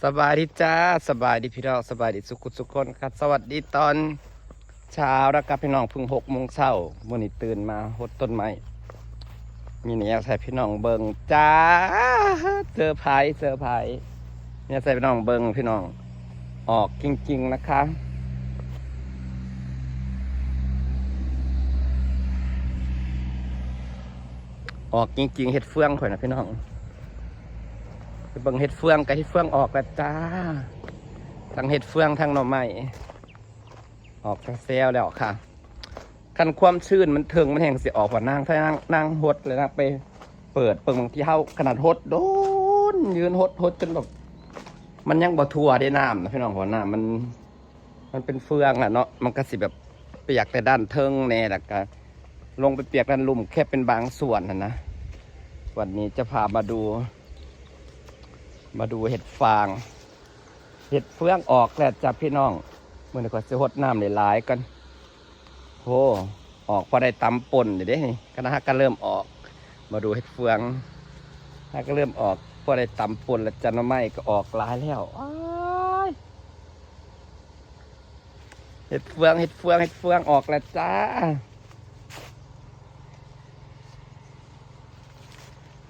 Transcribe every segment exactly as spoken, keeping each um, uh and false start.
สบายดีจ้า สบายดีพี่น้อง สบายดีสุขุสุขคนครับ สวัสดีตอนเช้านะครับพี่น้อง เพิ่งหกโมงเช้า มื้อนี้ตื่นมาหดต้นไม้ มีแนวใส่พี่น้องเบิ่งจ้า เซอร์ไพรส์ เซอร์ไพรส์ เนี่ยใส่พี่น้องเบิ่งพี่น้อง ออกจริงๆนะคะ ออกจริงๆ เห็ดเฟืองข่อยนะพี่น้อง ไปเบิ่งเห็ดเฟืองกับเห็ดเฟืองออกแล้วจ้า ทั้งเห็ดเฟืองทั้งหน่อไม้ ออกทั้งแซวแล้วค่ะ คันความชื้นมันเถิงมันแห้งสิออกกว่านาง ถ้านาง นางหดเลยนะ ไปเปิดเปิงบางทีเฮาขนาดหดโดน ยืนหดหดจนแบบ มันยังบ่ทั่วได้น้ำนะพี่น้อง เพราะน้ำมัน มันเป็นเฟืองอะเนาะ มันก็สิแบบเปียกแต่ด้านเทิงแน่ แล้วก็ลงไปเปียกด้านลุ่มแค่เป็นบางส่วนนะนะ วันนี้จะพามาดู มาดูเห็ดฟาง เห็ดเฟืองออกแล้วจ้ะพี่น้อง มื้อนี้ก็สิหดน้ำหลายๆกัน โห ออกพอได้ตำป่นอยู่เด้นี่ ก็นะฮะ ก็เริ่มออก มาดูเห็ดเฟือง ฮะ ก็เริ่มออก พอได้ตำป่นแล้วจ้ะ หน่อไม้ก็ออกหลายแล้ว อ้าย เห็ดเฟือง เห็ดเฟือง เห็ดเฟืองออกแล้วจ้า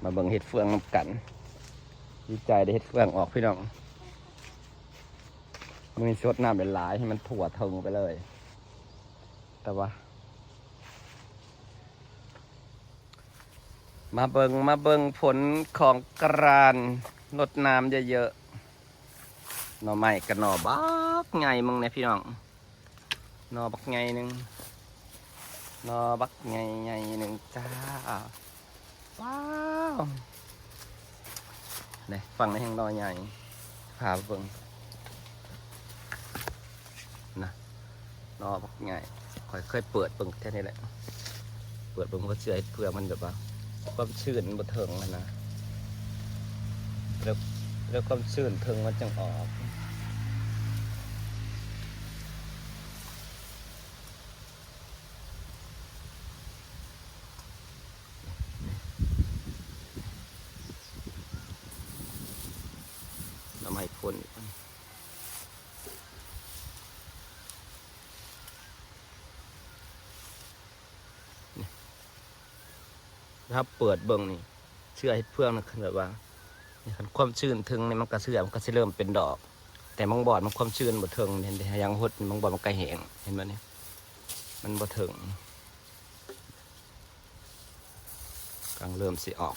มาเบิ่งเห็ดเฟืองนำกัน ดีใจได้เห็ดเฟืองออกพี่น้อง มื้อนี้สิหดน้ำหลายๆให้มันทั่วเทิงไปเลย แต่ว่า มาเบิ่ง มาเบิ่งผลของการรดน้ำเยอะๆ หน่อไม้กับหน่อบักใหญ่มึงเนี่ยพี่น้อง หน่อบักใหญ่หนึ่ง หน่อบักใหญ่ใหญ่หนึ่งจ้า ว้าว เนี่ย ฝั่งนี้แห่งหน่อใหญ่ พาไปเบิ่ง นะ หน่อบักใหญ่ ข่อยเคยเปิดเบิ่งแค่นี้แหละ เปิดเบิ่งเพราะเชื่อเห็ดเฟืองมันแบบว่า ความชื้นมันบ่เถิงอะนะ แล้ว แล้วความชื้นเถิงมันจังออก หน่อไม้พ่นอีก นี่ ถ้าเปิดเบิ่งนี่ เชื่อเห็ดเฟืองนะ คือแบบว่า นี่ คันความชื้นเถิงนี่มันก็เชื่อ มันก็สิเริ่มเป็นดอก แต่บางบ่อนมันความชื้นบ่เถิง เห็นเด้ ยังหด บางบ่อนมันก็แห้ง เห็นบ่นี่ มันบ่เถิง กำลังเริ่มสิออก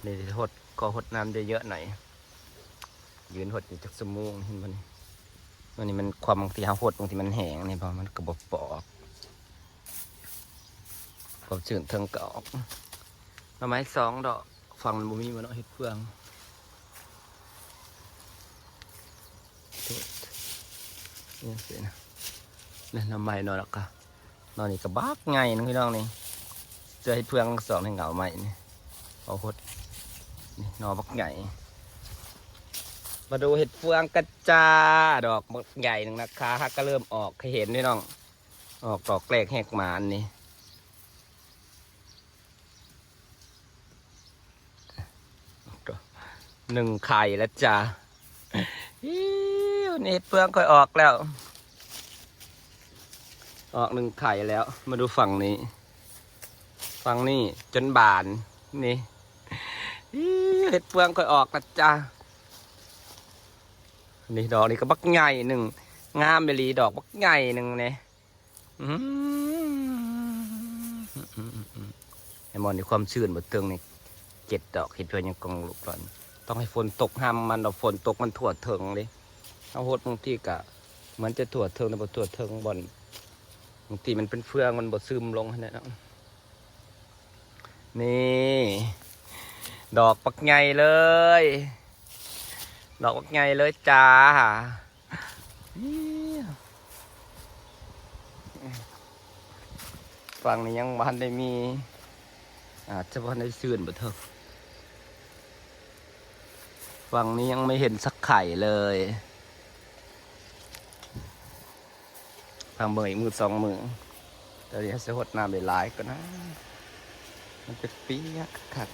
นี่หด ก็หดน้ำเยอะๆหน่อย ยืนหดอยู่จักชั่วโมง เห็นบ่นี่ มันนี่มันความบางทีเฮาหดบางทีมันแห้งนี่ เพราะมันก็บ่ปอก ความชื้นเทิงก็ออก หน่อไม้สองดอก ฝั่งมันบ่มีมันเนาะ เห็ดเฟือง โทษ นี่สินะ นี่หน่อไม้หน่อละกะ หน่อนี่ก็บักใหญ่นึงพี่น้องนี่ เจอเห็ดเฟืองสองในเหงาใหม่นี่ เอาหด นี่หน่อบักใหญ่ มาดูเห็ดเฟืองกันจ้า ดอกบักใหญ่หนึ่งนะคะ ฮะ ก็เริ่มออก ให้เห็นพี่น้อง ออกดอกแรกแหกหมานนี่ หนึ่งไข่แล้วจ้า อิ๊ว นี่เห็ดเฟืองค่อยออกแล้ว ออกหนึ่งไข่แล้ว มาดูฝั่งนี้ ฝั่งนี้จนบาน นี่ อิ๊ว เห็ดเฟืองค่อยออกแล้วจ้า นี่ดอกนี่ก็บักใหญ่หนึ่ง งามอีหลี ดอกบักใหญ่หนึ่งเนี่ย อืม ไอ้หมอนนี่ความชื้นบ่เทิงนี่ เจ็ดดอก เห็ดเฟืองยังกองลูกก่อน ต้องให้ฝนตกห้ามมัน เอาฝนตกมันทั่วเทิงเลย เอาหดบางทีกะ มันจะทั่วเทิง แต่บ่ทั่วเทิงบ่อน บางทีมันเป็นเฟือง มันบ่ซึมลงหั้นแหละเนาะ นี่ ดอกบักใหญ่เลย ดอกบักใหญ่เลยจ้า ฝั่งนี้ยังบ่ทันได้มี อาจจะบ่ทันได้ซื่นบ่เถิง ฝั่งนี้ยังไม่เห็นสักไข่เลย ฟังเบิ่งอีกมื้อสองมื้อ ตอนนี้สิหดน้ำหลายๆก่อนนะ มันเปียกคัก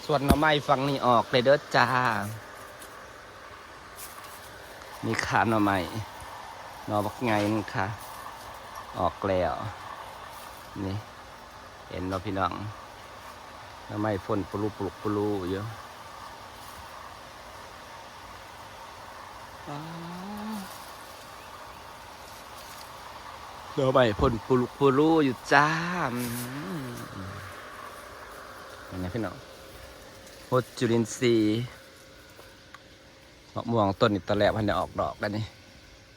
ส่วนหน่อไม้ฝั่งนี้ออกเลยเด้อจ้า นี่ค่ะหน่อไม้ หน่อบักใหญ่นึงค่ะ ออกแล้ว นี่ เห็นบ่พี่น้อง หน่อไม้พ่นปลุปลุปลุอยู่ อ้า หน่อไม้พ่นปลุปลุอยู่จ้า อืม เห็นไหมพี่น้อง หดจุลินทรีย์ มะม่วงต้นนี้ตอนแรกมันได้ออกดอกแล้วนี่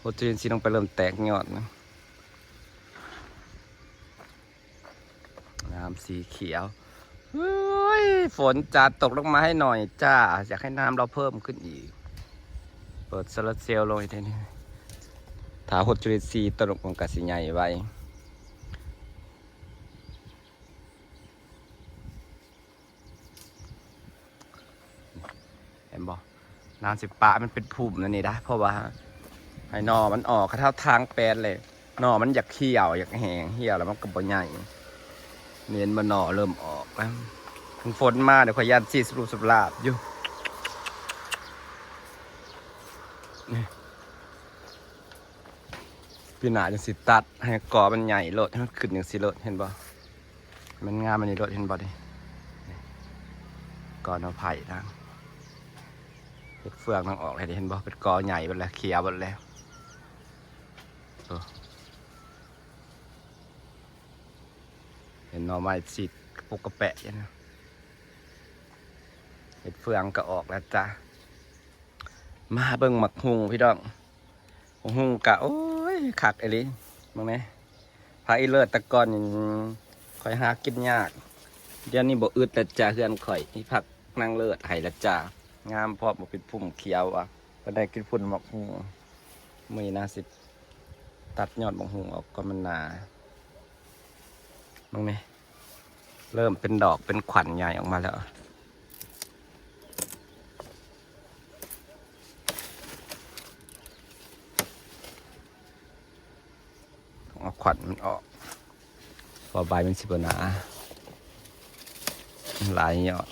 หดจุลินทรีย์ลงไปเริ่มแตกยอดนะ น้ำสีเขียว เฮ้ย ฝนจะตกลงมาให้หน่อยจ้า อยากให้น้ำเราเพิ่มขึ้นอีก เปิดโซลาร์เซลล์ลงอีกทีนี้ ถ้าหดจุลินทรีย์ต้นมันก็สิใหญ่ไว เห็นบ่ น้ำสิปะมันเป็นพุ่มนั่นนี่นะ เพราะว่าให้หน่อมันออก ถ้าทางแปดเลย หน่อมันอยากเขียว อยากแห้ง เหี่ยวแล้วมันก็บ่ใหญ่ เน้นมาหน่อเริ่มออกแล้ว ฝนมาเดี๋ยวขอยย่านสีสรุปสลาบอยู่ นี่ ปีหน้าจังสิตัดให้กอมันใหญ่โลด ให้มันขึ้นจังสิโลด เห็นบ่ มันงามอันนี้โลด เห็นบ่นี่ นี่ กอหน่อไผ่นะ เห็ดเฟืองนางออกให้เห็นบ่ เป็นกอใหญ่เบิดแล้ว เขียวเบิดแล้ว โอ้ เห็นหน่อไม้สีกระปุกกระแปะอยู่นะ เห็ดเฟืองก็ออกแล้วจ้ะ มาเบิ่งหมากฮุ่งพี่น้อง หมากฮุ่งกะ โอ้ย คักอีหลี มึงแหน่ ผักอีเลิศแต่ก่อนนี่ข้อยหากินยาก เดี๋ยวนี้บ่อึดแล้วจ้ะ เฮือนข้อยมีผักนางเลิศให้แล้วจ้ะ งามพร้อม บ่เป็นพุ่มเขียวอ่ะ ก็ได้กินพุ่นหมากฮุ่ง มื้อนี้นะสิตัดยอดหมากฮุ่งออกก่อน มันหนา มึงแหน่ เริ่มเป็นดอกเป็นขวัญใหญ่ออกมาแล้ว ต้องเอาขวัญมันออก เพราะใบมันสิบ่หนา หลายยอด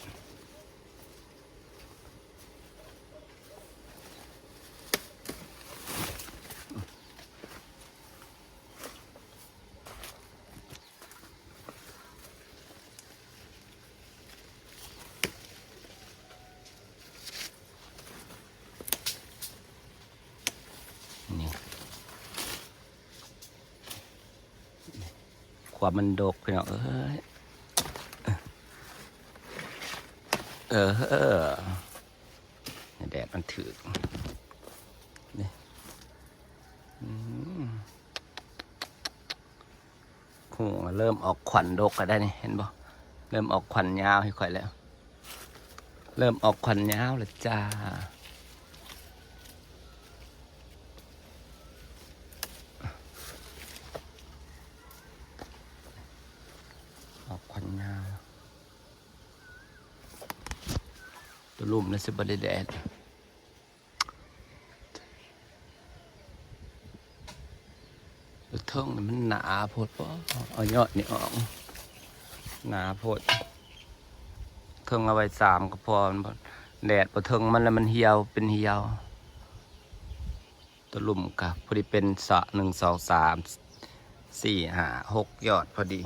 นี่ ความมันดกพี่น้องเอ้ย เออ แดดมันถืก นี่ อืม ฮุ่งเริ่มออกขวัญดกแล้วได้นี่ เห็นบ่ เริ่มออกขวัญยาวให้ข้อยแล้ว เริ่มออกขวัญยาวแล้วจ้า ออกขวัญยาว ตัวลุ่มนี่สิบ่ได้แดด เทิงนี่มันหนาโพดบ่ เอายอดนี่ออก หนาโพด เทิงเอาไว้สามก็พอ มันบ่ แดดบ่เทิงมันแล้วมันเหี่ยว เป็นเหี่ยว ตัวลุ่มก็พอดีเป็นสะ หนึ่ง สอง สาม สี่ ห้า หก ยอดพอดี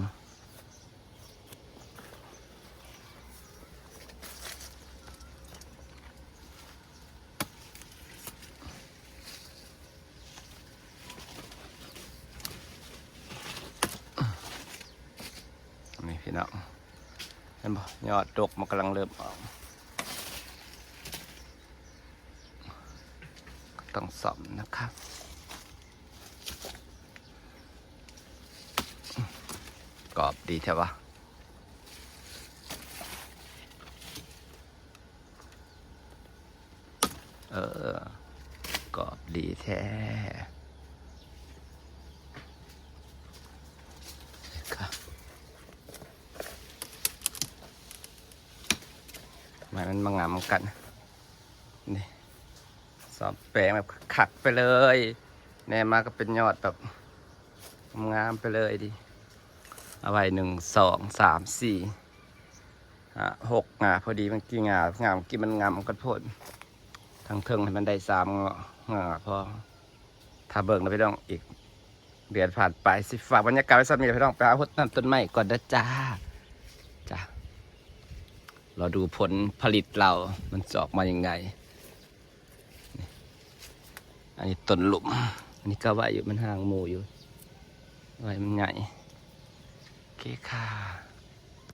นี่พี่น้อง เห็นบ่ ยอดดกมันกำลังเริ่มออก ต้องซ่อมนะครับ กรอบดีแท้วะ เออ กรอบดีแท้ ค่ะ มันมางามกัน นี่ ซ่อมแปลงแบบคักๆไปเลย แหน่มาก็เป็นยอดแบบงามๆไปเลยดิ เอาไว้ หนึ่ง สอง สาม สี่ ห้า หก งา พอดี มันกี่งา งา เมื่อกี้มันงามกันโพด ทางเทิงให้มันได้สามเงาะเงาะพอ ถ้าเบิ่งนะพี่น้อง อีกเดือนผ่านไป สิฝากบรรยากาศไว้ซ้ำนี้พี่น้อง ไปหาหดน้ำต้นไม้ก่อนนะจ้า จ้า รอดูผลผลิตเรา มันจะออกมายังไง อันนี้ต้นหลุม อันนี้ก็ไว้อยู่ มันห่างหมู่อยู่ ไว้มันไง โอเคค่ะ